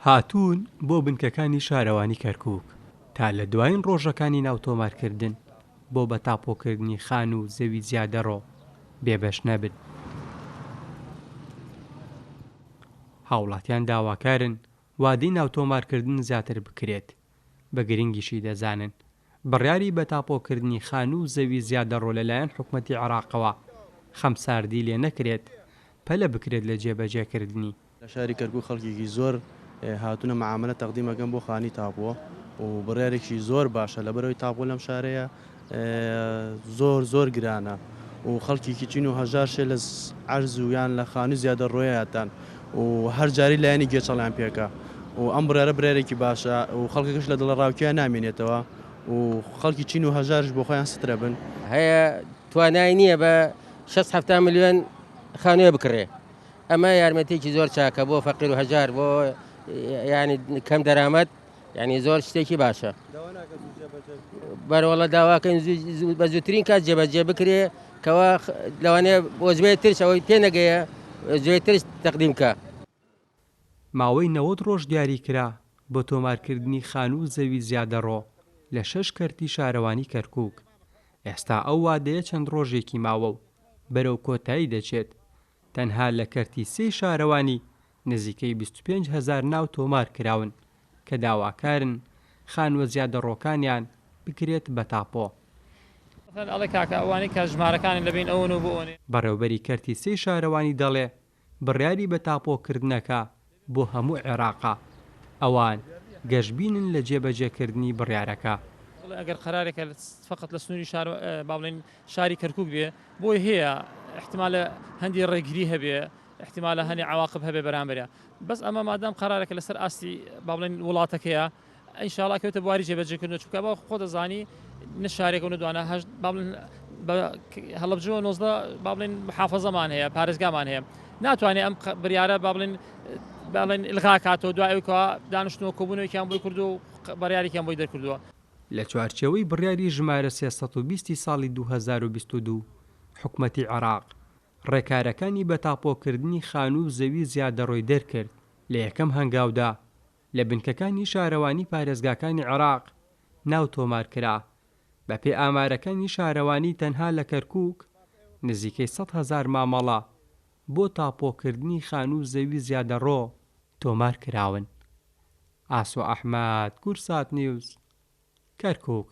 هاتوون بۆ بنکەکانی شارەوانی کەرکوک تا لە دوایین ڕۆژەکانی ناو تۆمارکردن بۆ بە تاپۆکردنی خانوو و زەوی زیادەڕۆ بێبەش نەبن. هاوڵاتیان داواکارن وادەی ناوتۆمارکردن زیاتر بکرێت، بە گرنگیشی دەزانن بڕیاری بە تاپۆکردنی خانوو و زەوی زیادەڕۆ لەلایەن حکومەتی عێراقەوە خەمساردی لێ نەکرێت، پەلە بکرێت لە جێبەجێکردنی. لە شاری کەرکوک خەڵکێکی زۆر هاتوونە مەعامەلە تەقدیم ئەکەن بۆ خانی تاپۆ و بڕیارێکی زۆر باشە لەبەرئەوەی تاپۆ لەم شارەیە زۆر زۆر گرانە و خەڵکێکی چین و هەژار شێ لە عەرز و یان لە خانوی زیادە ڕۆیاتان و هەر جاری لایەنی گێچەڵیان پێکا و ئەم بڕیارە بڕیارێکی باشە و خەڵکەکەش لە دڵەڕاوکێیا نامێنێتەوە و خەڵکی چین و هەژارش بۆ خۆیان سترە بن. هەیە توانای نییە بە شەست حەفتا ملیۆن خانووێ بکڕێ ئەمە یارمەتیەکی زۆر چاکە بۆ فەقیر و هەژار بۆ ینی کەم دەرامەت ینی زۆر شتێکی باشە بەرەوەڵە داواکەین بە زووترین کات جێبەجێ بکرێ کەوا لەوانەیە وەجبەیە ترش ئەوەی پێ نەگەیە زوێ ترش تەقدیم کە. ماوەی 90 ڕۆژ دیاری کرا بۆ تۆمارکردنی خانوو و زەوی زیادەڕۆ لە شەش کەرتی شارەوانی کەرکووک، ئێستا ئەو وادەیە چەند ڕۆژێکی ماوە و بەرەو کۆتایی دەچێت، تەنها لە کەرتی سێی شارەوانی نزیکەی 25 هەزار ناو تۆمار کراون کە داواکارن خانووە زیادەڕۆکانیان بکرێت بە تاپۆ. بەڕێوبەری کەرتی سێی شارەوانی دەڵێ، بڕیاری بە تاپۆکردنەکە بۆ هەموو عێراقە، ئەوان گەشبینن لە جێبەجێکردنی بڕیارەکە. ئەگەر قەرارێکە فەقەت لە سنووری شار با بڵێین شاری کەرکووک بێ، بۆی هەیە ئیحتیمالە هەندی ڕێگری هەبێ، ئیحتیمالە هەنێ عەواقب هەبێ بەرامبەریا. بەس ئەمە مادام قەرارێکە لەسەر ئاستی با بڵێین وڵاتەکەیە، ئینشاڵا ئەکەوێتە بواری جێبەجێکردنەوە، چونکە ئەمە خۆت دەزانی نە شارێکە و نە دوانە، هەشت با بڵێن بە هەڵەبجەوە 19 با بڵێن محافەزەمان هەیە، پارێزگامان هەیە. ناتوانێت ئەم بریارە با بڵێن بڵێن ئیلغا کاتەوە دوای ئەوەی کەوا دانیشتنەوە کۆبوونەوەیەکیان بۆی کردووە و بڕیارێکیان بۆی دەرکردووە. لە چوارچێوەی بڕیاری ژمارە 320 ی ساڵی 2022 حکومەتی عێراق ڕێکارەکانی بە تاپۆکردنی خانوو و زەوی زیادەڕۆی دەرکرد، لە یەکەم هەنگاودا لە بنکەکانی شارەوانی پارێزگاکانی عێراق ناو تۆمارکرا، بەپێی ئامارەکانی شارەوانی تەنها لە کەرکوک نزیکەی 100,000 مامەڵە بۆ تاپۆکردنی خانوو و زەوی زیادەڕۆ تۆمارکراون. ئاسۆ ئەحمەد، کوردسات نیوز، کەرکوک.